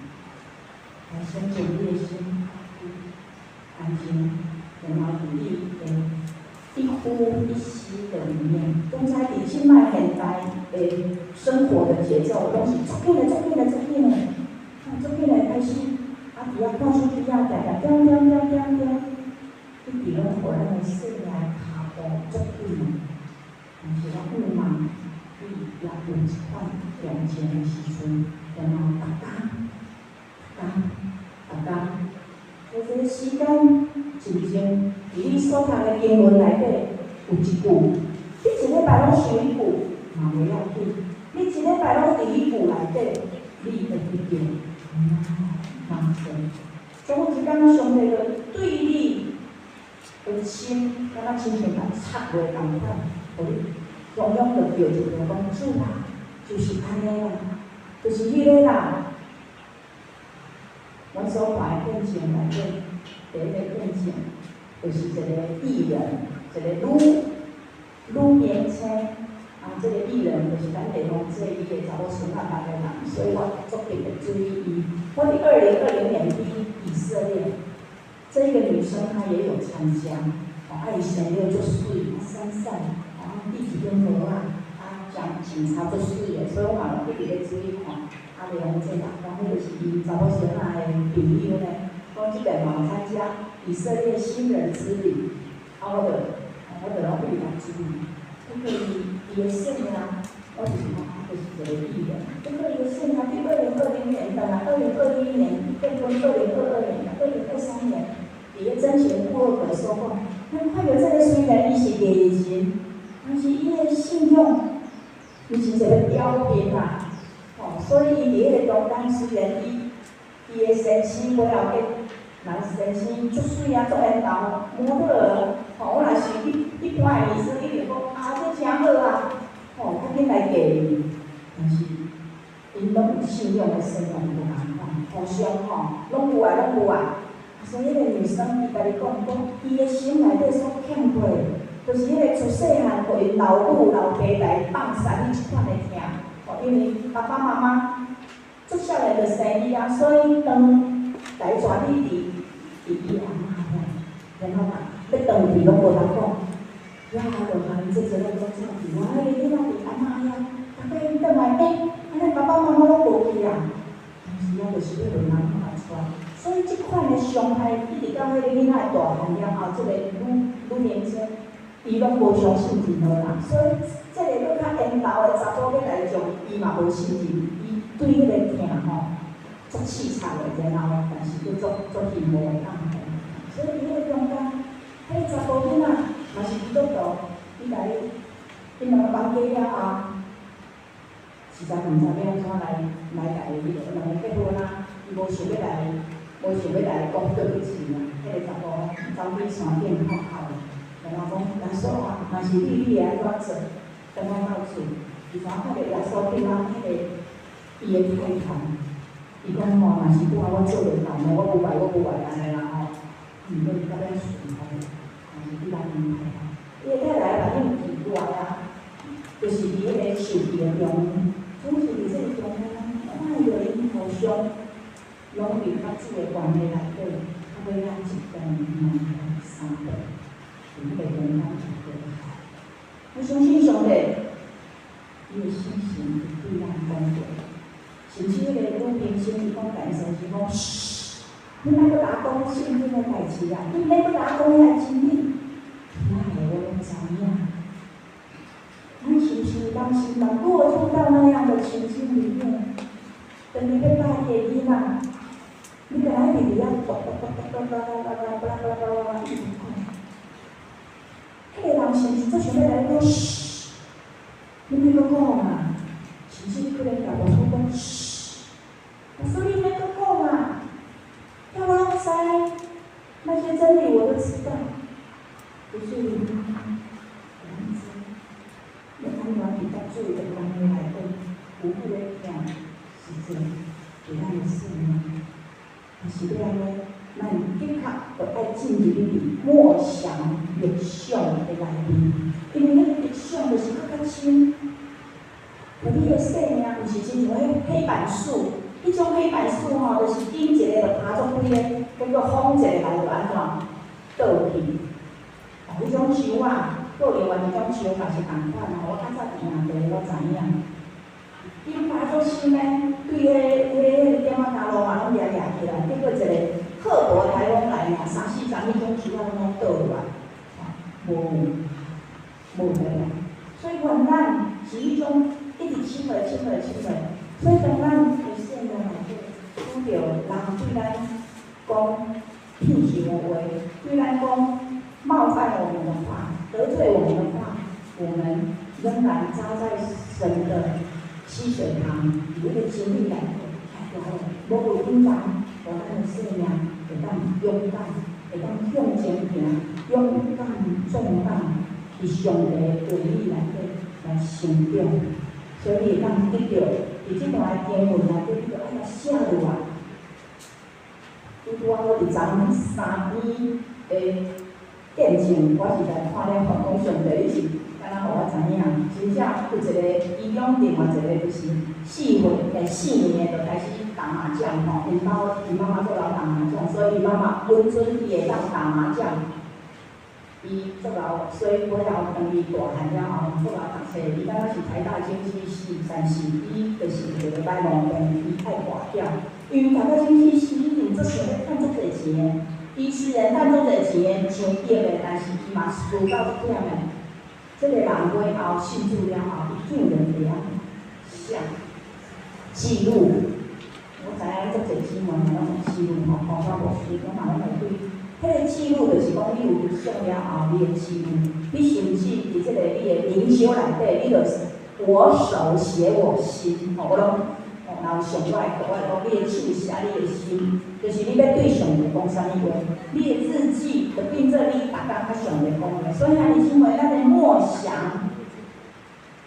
Speaker 3: 来先将你的心安静，然后伫你的一呼一吸的里面，总知伫这摆现代的生活的节奏，拢是足紧的、足紧的、足紧的，足紧的开始，伫遐看手机啊，定定点点点点点，一直拢予咱的生命的跤步足紧的。但是我盼望你也有这款平静的时阵，然后逐工、逐工、逐工，在这个时间静静，伫你所读的经文内底有一句，你一礼拜拢想彼句嘛袂要紧，你一礼拜拢伫彼句内底，你会得著帮助。总有一工，上帝就对你的心，敢若亲像共插落仝款，予你中央就叫一个讲主啊，就是按呢啦，就是彼个啦。阮所看的見證內底，第一個見證就是一個藝人，一個女女明星。啊，這個藝人就是咱地方做伊的查某孫仔班的人，所以我足特別注意伊。我佇2020年去以色列，這一個女生她也有參加，哦，啊伊生了足媠，啊瘦瘦，啊鼻子頂帽仔，啊穿穿衫足媠的，所以我嘛攏一直咧注意看。啊，地方這人講彼個是𪜶查某孫仔的朋友呢，講這擺嘛有參加以色列新人之旅，啊，我就攏一直來注意。結果伊的生命，我就是講，啊，就是一個藝人。結果伊的生命，佇2020年，轉來2021年，結婚2022年、2023年，佇咧真賢部落格所講，咱看著這個雖然伊是藝人，但是伊的信仰，伊是一個標兵啊！吼，所以伊佇彼個中間，雖然伊的先生尾後結，人先生足媠啊，足緣投，模特兒，吼，我若是一般的女生，一定講啊，這誠好啊，吼，較緊來嫁伊。但是，𪜶攏有信仰的生命無仝款，互相吼，攏有愛，攏有愛。所以彼個女生伊家己講，講伊的心內底所欠過，就是彼個自細漢予𪜶老母老爸來放殺彼這款的疼。吼，因為爸爸媽媽足少年就生伊啊，所以當來帶你佇伊阿嬤遐，然後嘛，欲轉去攏無人講。了後就共𪜶這這攏總走去，我彼個囡仔佇阿嬤遐，逐擺𪜶轉來，欸，按呢爸爸媽媽攏無去啊。當時啊，就是欲予阿嬤來帶，所以這款的傷害，一直到彼個囡仔大漢了後，這個女女明星，伊攏無相信任何人，所以這個閣較緣投的查甫欲來將伊，伊嘛無信任，伊對彼個疼吼，足淒慘的，然後但是閣足足希望會當予。所以佇彼個中間，彼個查甫囡仔嘛是基督徒，伊來𪜶兩個搬家了後，實在毋知欲按怎來來共伊彼個兩个結婚啊，伊無想欲來，無想欲來講對不起啊。彼個查甫走去山頂哭哭，然後講耶穌啊，若是你，你會按怎做？當我到厝，伊怎看著耶穌變啊？彼個伊的太太，伊講吼，若是我，我做袂到呢，我無愛，我無愛按呢啦吼。毋過伊到尾順服，也是對咱𪜶太太。伊的太太反應奇怪啊，就是佇彼個受氣的中，總是佇這個中間，看著𪜶互相，攏佇甲主的關係內底，到尾仔一頓、兩頓、三頓，佇彼個中間就過。我相信上帝，伊的聖神會對咱講話，甚至彼個女明星伊講共伊先生講，噓，你莫閣共我講聖經的代誌啊，你莫閣共我講遐真理，遐个我攏知影。咱是毋是當心當落入到那樣的情境裡面，當你欲帶你的囡仔，你敢若一直佇遐嘟嘟嘟嘟嘟啦啦啦啦啦啦啦啦一直講，彼個人是毋是足想欲來講噓？你莫閣講啊！甚至你可能共牧師講噓，牧師你莫閣講啊！遐我攏知，那些真理我都知道，不是你媽媽，咱知，欲按怎佇佮主的關係內底，有彼個疼實際佇咱的生命，但是欲按呢，咱的確著愛進入去默想異象的內面，因為彼個異象就是閣較深。你的生命毋是親像彼黑板樹，彼種黑板樹吼，就是頂一个就爬足懸的，結果風一个來就按怎倒去。哦，彼種樹啊，閣另外一種樹嘛是仝款吼，我較早佇印度我知影。伊爬足深呢，對彼個點仔跤路嘛攏掠掠起來，結果一个赫伯颱風來爾，三四工彼種樹仔攏總倒落來，無無得啦。所以原咱是彼種一直深落、深落、深落，所以當咱佇生命內底拄著人對咱講騙性的話，對咱講冒犯我們的話、得罪我們的話，我們仍然扎在神的溪水旁，佇彼個真理內底徛牢的，無為緊張，予咱的生命會當勇敢，會當向前行，勇敢壯膽，佇上帝的話語內底來成長。所以會當得著，佇這段的經文內底，你著愛共寫落來。拄拄仔好伫昨三边的见证，我实在看了吼，讲上帝你是敢若予我知影，真正有一个，其中另外一个就是4岁，4年的就开始打麻將吼，𪜶爸𪜶媽媽做老打麻將，所以伊媽媽允准伊會當打麻將。伊足𠢕，所以尾後當伊大漢了後，足𠢕讀冊，伊敢若是台大經濟系，但是伊就是有一個歹毛病，伊愛跋筊。因為台大經濟系一定足想欲趁足濟錢的，伊雖然趁足濟錢的上億的，但是伊嘛輸到足忝的。這個人尾後信主了後，伊竟然會曉寫記錄。我知影足濟姊妹嘛攏會記錄吼，包括牧師，我嘛攏會對。彼個記錄就是講，你有信了後，你的記錄，你甚至佇這個你的靈修內底，你就是我手寫我心，吼，我攏，吼，若有上我的課，我會講，你的手寫你的心，就是你欲對上帝講啥物話，你的日記就變做你逐工佮上帝講話。所以兄弟姊妹，咱的默想，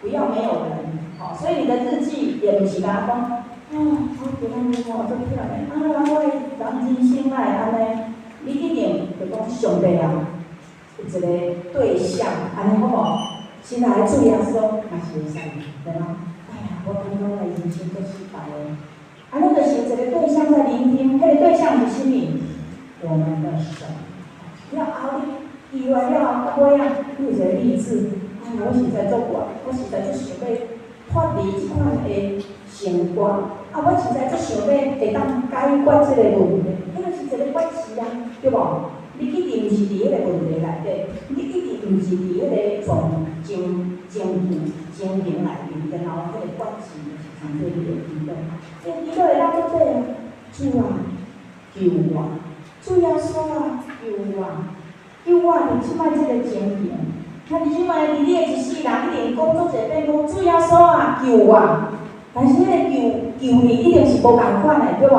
Speaker 3: 不要沒有人，吼，所以你的日記也毋是干焦講，啊，我今仔日吼足忝的，啊，我的人人生哪會按呢？你一定就講上帝啊，有一個對象，按呢好無？親愛的主耶穌嘛是會使，對嗎？哎呀，我感覺我的人生足失敗的，按呢就是有一個對象在聆聽，彼個對象是啥物？我們的神。了後你記完了後，到尾仔你有一個勵志，哎呀，我實在足熱，我實在足想欲脫離這款的生活，啊，我實在足想欲會當解決這個問題，彼個是一個決志啊，對無？你一定毋是佇彼個問題內底，你一定毋是佇彼個狀情情境情形內面，然後彼個決志就是當做你的祈禱，這個祈禱會當做這個，主啊，救我！主耶穌啊，救我！救我佇這擺這個情形。啊，你這擺佇你的一世人一定講足濟遍講主耶穌啊，救我！但是彼個救救你一定是無仝款的，對無？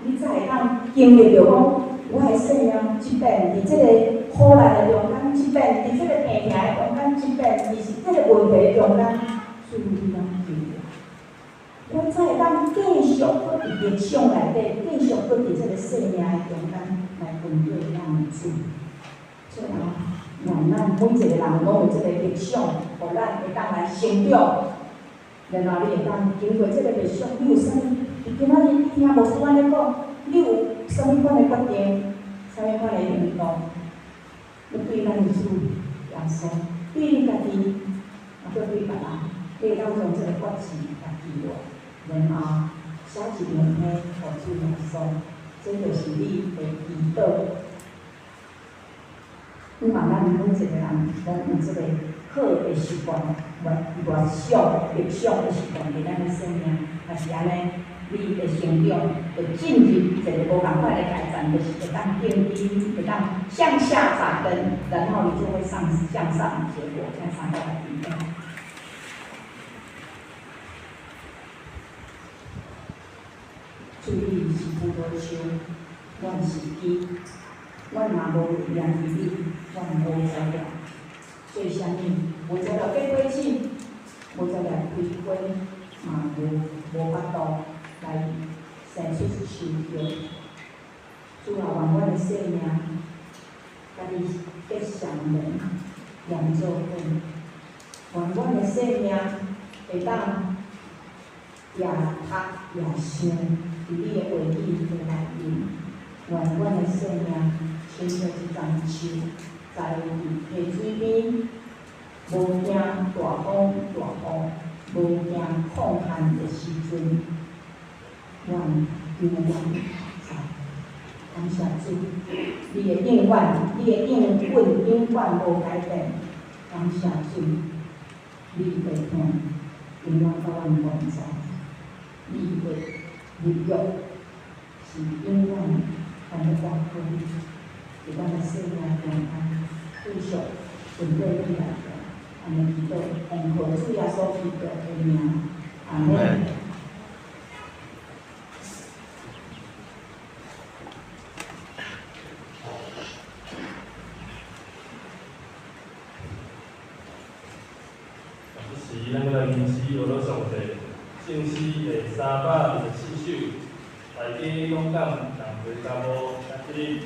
Speaker 3: 你才會當經歷著講，我的生命這變佇這個苦難的中間，這變佇這個病痛的中間，這變佇是這個問題的中間，主你當救我，我才會當繼續閣佇夢想內底，繼續閣佇這個生命的中間來跟綴咱的主。最後，願咱每一個人攏有這個夢想，予咱會當來成長。然後你會當經過這個夢想，你有啥物？伊今仔日你聽牧師按呢講，你有啥物款的決定？啥物款的行動？欲對咱的主耶穌，對你家己，也閣對別人，你會當將這個決志來記落，然後寫一張批予主耶穌，這就是你的祈禱。希望咱每一個人攏有這個好的習慣，默默想、默想的習慣，佇咱的生命，若是按呢，你的成長就進入一個無仝款的階段，就是會當建基，會當向下扎根，然後你就會上向上結果，向上來提高。主你是葡萄樹，阮是枝，阮若無連佇你，阮無材料做啥物？無材料結果子，無材料開花，嘛無法度來生出收穫。主啊，願阮的生命，佮你結相連，連做伙。願阮的生命會當也讀也想，佇你的話語的內面。願阮的生命親像一叢樹，栽佇溪水邊，無驚大風大雨，無驚曠旱的時陣，阮永遠在。感謝主，你的應允，你的應允永遠無改變。感謝主，你的疼永遠佮阮同在，你的立約是永遠按呢掛好，佇阮的生命中間，繼續跟綴你來行，按呢祈禱，奉靠主耶穌基督的名，阿們。
Speaker 1: 這時，咱閣來吟詩學做上帝，聖詩第324首，大家勇敢同齊。查某三七零。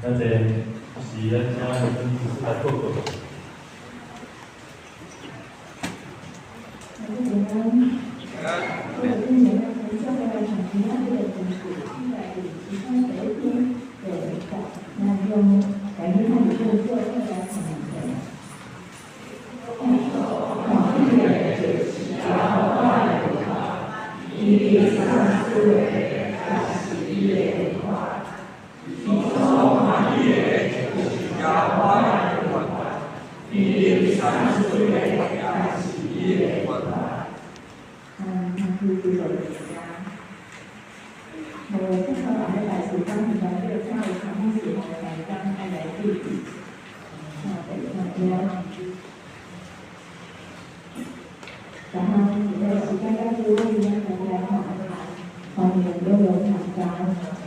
Speaker 1: 咱这是咱
Speaker 4: 今仔日的故事，应该是其中第一篇第二节，咱用来去看这个做伙来看一下。
Speaker 2: 欢喜的就是耶和华的律法，伊伫丧死的也是伊的律法。伊所欢喜的就是耶和华的律法，伊伫丧死的也是伊的律法。
Speaker 4: 嗯，是这个家。无，这个礼拜时间是代表请有参与事项的大家爱来注意。啊，第三点。然后，这个时间到这，我今仔大家吼，欢迎踴跃参加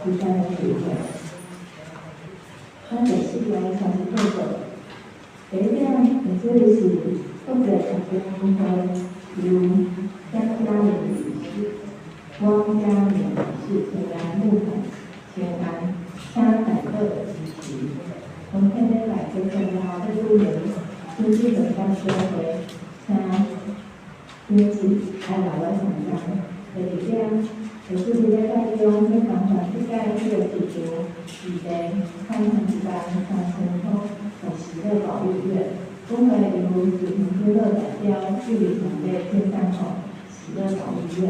Speaker 4: 这次的聚会。咱第四个30八个，第一点，这个是国际学生会由张嘉玲女士、汪嘉玲女士前来募款请安，请代表支持。从下礼拜结束了后，欲举行亲子两感小会，请长子爱来来参加。第二点，就是伫礼拜中欲共全世界这个地球预备看一万3000箍予喜乐保育院。本会由执行长老代表致力团队献上予喜乐保育院。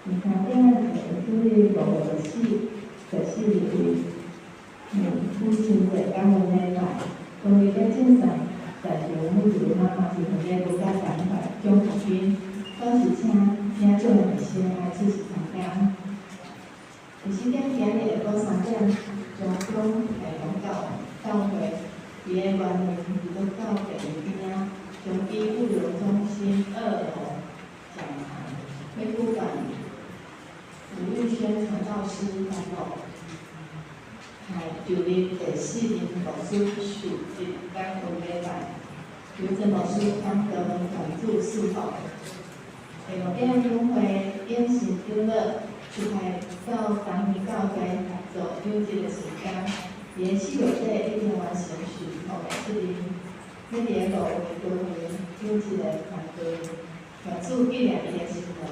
Speaker 4: 第三点，就是5月24，就是母亲节感恩礼拜。当日咧赠送在场每一个妈妈一份礼物佮关怀奖学金，表示请领奖的学生来出席参加。第四点，今日下晡3点，中中大公教教会伫个员林基督教第二边仔，中基物流中心2楼讲堂，欲举办吴玉轩传道师讲道，系就任第四任牧师受职感恩礼拜，由曾牧师黄德文团主赐福。第五点，本会永信长老出派到东园教会协助养殖的事工，伫个4月底已经完成受托的责任，欲伫个5月举行养殖的团队，愿主纪念伊的辛劳。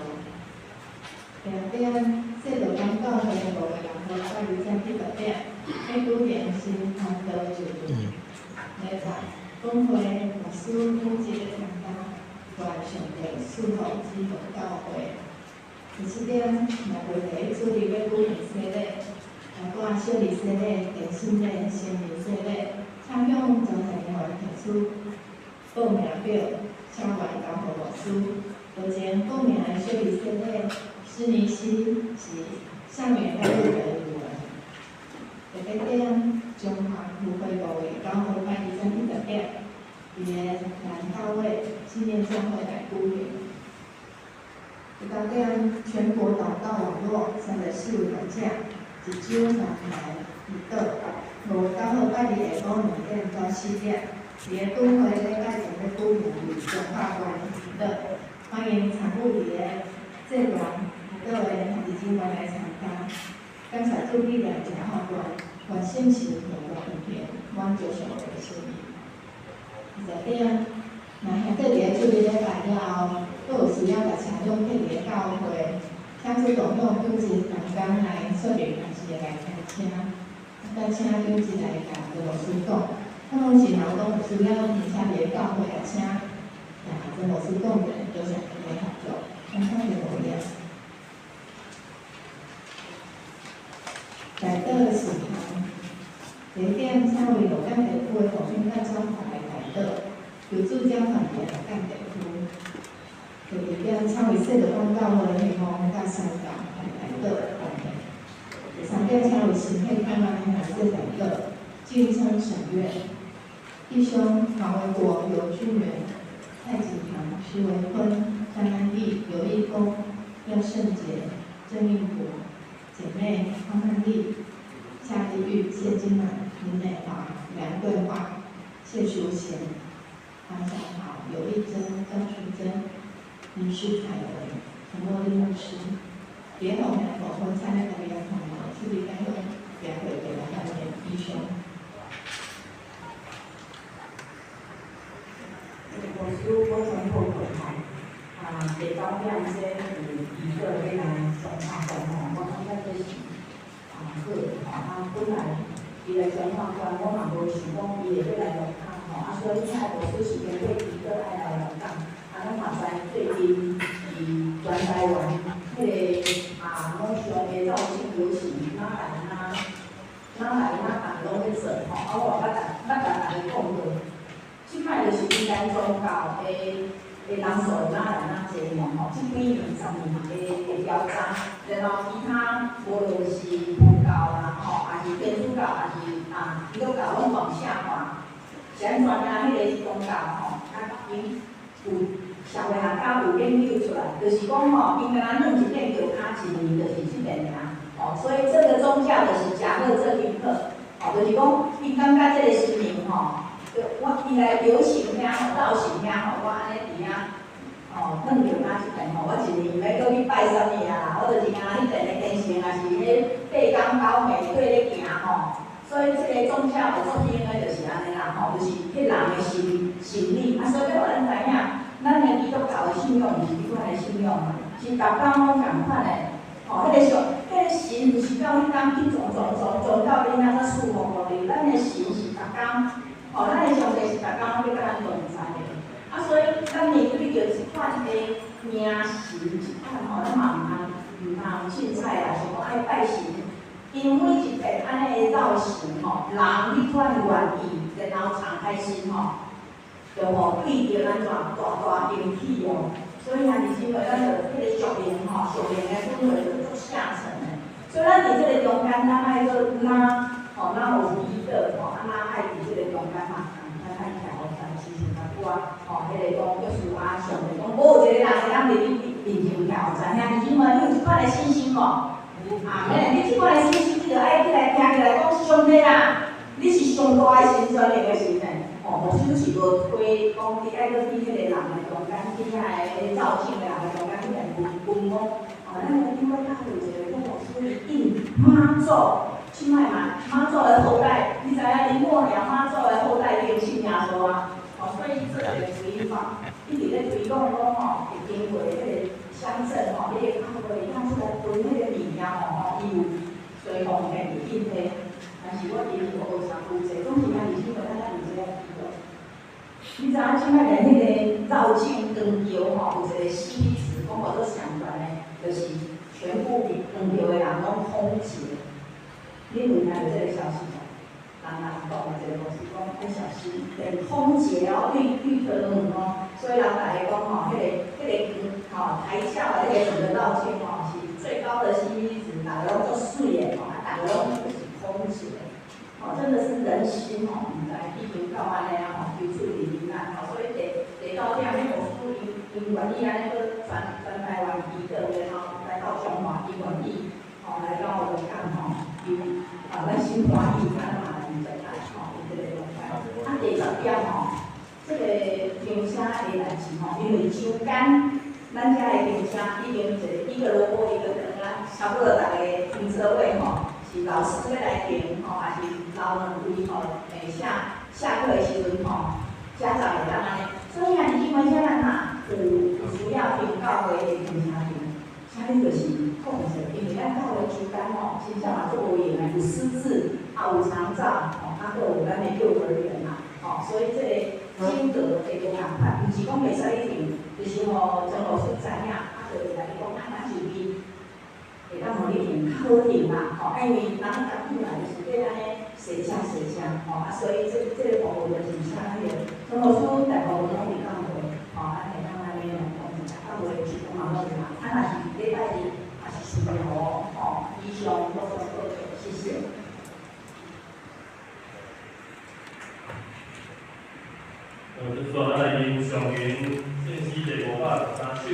Speaker 4: 第六点，世道港教会5月6号到2点至8点，欲举行新传道就职礼拜，本会牧师负责参加，愿上帝赐福这个教会。第七点，若为第一主日欲举行洗礼，包括小儿洗礼、电信礼、成人洗礼，请向专业人员提出报名表，写完交予牧师。目前报名的小儿洗礼，施尼西是上元大陆的女儿。第八点，中华福会5月9号拜2点至10点，伫个南教会纪念教会来举行。第九点，全国祷告网络34位学者，一周三台祈祷。5月9号拜二下晡2点到4点，伫个本会礼拜前欲举行为中华关祈祷，欢迎参与伫个祭坛祈祷的兄弟姊妹来参加。感谢主纪念中华关，愿圣神荣耀恩典，满足上帝的心意。20点，若兄弟伫个主日礼拜了后，阁有需要共车辆泊伫个教会，请主动向长执同工来说明，还是会来开车，啊，请长执来共张牧师讲。可能是若有讲有需要停车伫个教会啊，请共张牧师讲者，多谢大家合作，感谢就无了。代祷事项，第一点，请为鹿港地区的和平佮转发来代祷，求主掌权伫鹿港地区。第二点，请为世道港教会希望佮宣教来代祷奉献。第三点，请为身体困难的孩子代祷，进称神院。弟兄黄维国、刘俊元、蔡锦堂、徐维坤、张安义、刘义工、廖胜杰、郑应国。姐妹方汉丽、夏丽玉、谢金兰、林美华、梁桂花、谢淑贤、黄小豪、刘丽珍、张淑珍、林施凯文、陈茉莉牧师。别后面部分，请咱家己来看嘛，特别感恩协会的来发言弟兄。
Speaker 5: 牧师补充报告吼，啊，
Speaker 3: 第九點這有祈禱欲來彰化縣吼，我感覺這是好吼。本來伊來彰化縣，我嘛無想講伊會欲來鹿港吼，所以遐牧師是經過祈禱愛來鹿港。咱嘛知最近佇全台灣彼个攏上个繞境遊行，哪來哪哪來哪共攏咧做吼。我捌共逐家講過，這擺就是因咱宗教的人數哪來哪濟爾吼，這幾年10年的調查，然後其他無論是佛教啦吼，抑是天主教，抑是基督教，攏往下滑。是按怎啊？彼個宗教吼，𪜶有社會學家有研究出來，就是講吼，𪜶敢若軟一遍轎跤一年，就是這遍爾。哦，所以這個宗教就是食好做賓好，哦，就是講𪜶感覺這個神明吼，我伊來遊行遐吼，繞行遐吼，我按呢佇遐，吼，軟轎跤一遍吼，我一年毋免閣去拜啥物啊啦，我就是敢若彼邊的虔誠，抑是彼八工九暝對咧行吼。所以這個宗教的作用的就是按呢啦吼，就是彼人的心理。所以欲予咱知影，咱的基督教的信仰毋是這款的信仰啊，是逐工攏仝款的。吼，彼個上，彼個神毋是到彼工去撞撞撞撞到恁遐才賜福予你，咱的神是逐工，吼，咱的上帝是逐工攏欲佮咱同在的。所以咱面對著這款的名神，這款吼，咱嘛毋通凊彩啦，想講愛拜神。因每一遍按呢的繞行吼，人彼款願意，然後敞開心吼，就予對著按怎大大興起哦。所以兄弟姊妹，咱就彼個屬靈吼，屬靈的氛圍就足下沉的。所以咱佇這個中間，咱愛閣若吼，若有祈禱吼，若愛佇這個中間嘛，仝款愛徛予在，親像較久啊，吼，彼個講約書亞上帝講，無有一個人會當佇你面前徛予在。兄弟姊妹，你有這款的信心無？阿們，你這款的信心，你就愛起來徛起來講，上帝啊，你是上大的神，全能的神呢。吼，牧師是無推講你愛閣佇彼個人的中間，佇遐个繞境的人的中間去來問問講，哦，咱個頂尾教會有一個牧師應媽祖，這擺嘛媽祖的後代，你知影林默娘媽祖的後代已經信耶穌啊，哦，所以做一個推廣，一直咧推廣講吼，會經過彼個鄉鎮吼，彼個教會當出來分彼個物件吼，伊有隨方便去印的，但是我伫無學啥有濟，總是兄弟姊妹咱愛有這個祈禱。你知影這擺連彼個繞境長橋吼，有一個 CP 值，講號做上懸的，就是全部長橋的人攏空劫。你有聽著這個消息無？人人講的這個牧師講愛小心，連空劫哦，綠綠燈哦，所以人逐家講吼，彼個吼抬轎的彼個整個繞境吼，是最高的 CP 值，逐家攏足媠的吼，逐家攏就是空劫。哦，真的是人心吼，毋知已經到按呢啊吼，求主憐憫咱吼，所以第九點，彼牧師𪜶願意按呢閣全台灣祈禱，然後來到彰化，伊願意吼來到鹿港吼，伊咱心歡喜，咱嘛來接待吼，佇這個中間。第10點吼，這個停車的代誌吼，因為周間咱遮的停車已經一個蘿蔔一個坑啊，差不多逐个停車位吼，是老師欲來停吼，抑是留兩位吼，下課的時陣吼，家長會當按呢。所以兄弟姊妹，遮咱若有需要停教會的停車場，請你就是控制，因為咱教會周間吼，真正嘛足無閒的，有失智，也有殘障，吼，閣有咱的幼兒園嘛，吼，所以這個間隔會無仝款，毋是講袂使你停，就是予曾老師知影，就會來講，咱就去會當予你停較好停啦，吼，因為人家本來就是欲按呢踅車踅車，吼，所以這個服務就是請彼個曾老師大部分攏佇教會，吼，會當按呢來講一下，無的就嘛攏有啦，若是禮拜日也是需要吼，以上補充報告，謝謝。
Speaker 1: 就煞咱來欣上云信息第513首，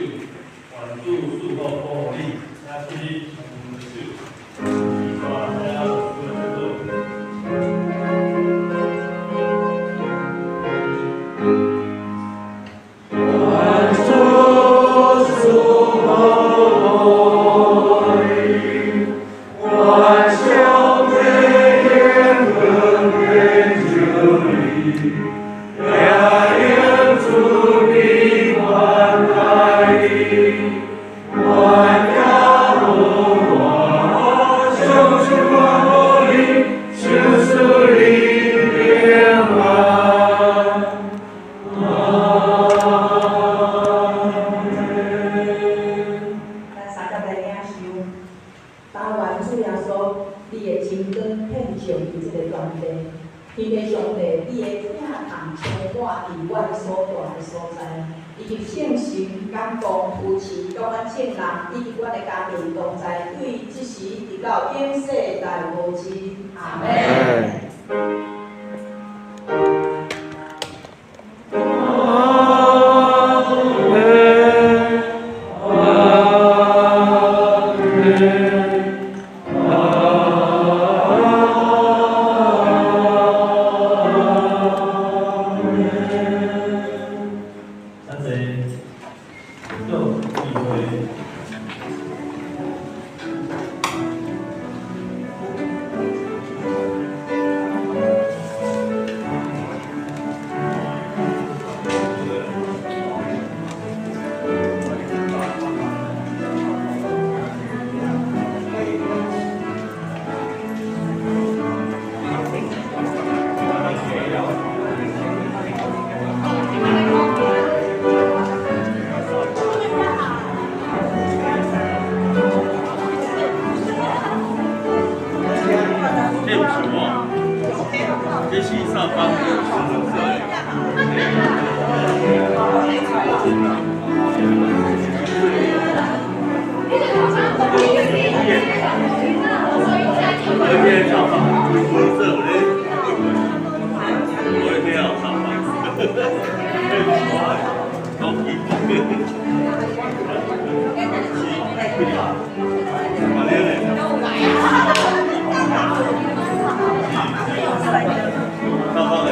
Speaker 1: 願主賜福保護你，請起立，握手。以煞請牧師來禱告。
Speaker 2: 願主賜福你，願上帝顯恩眷顧你，也永住你關愛你。
Speaker 3: 咱三甲來領受，台灣主耶穌，你的真光遍照佇這个全地，天父上帝，你的疼痛充滿佇阮所住的所在，以及聖神感動扶持，佮阮眾人以及阮的家庭同在，對這時直到永世代無盡。阿們。
Speaker 1: 咱坐做聚會。
Speaker 5: 這毋是我，這是上方的紅色的。而且上方紅色，我咧，我咧聽有上方，這毋是我的，講起，是，啊你咧？上方的。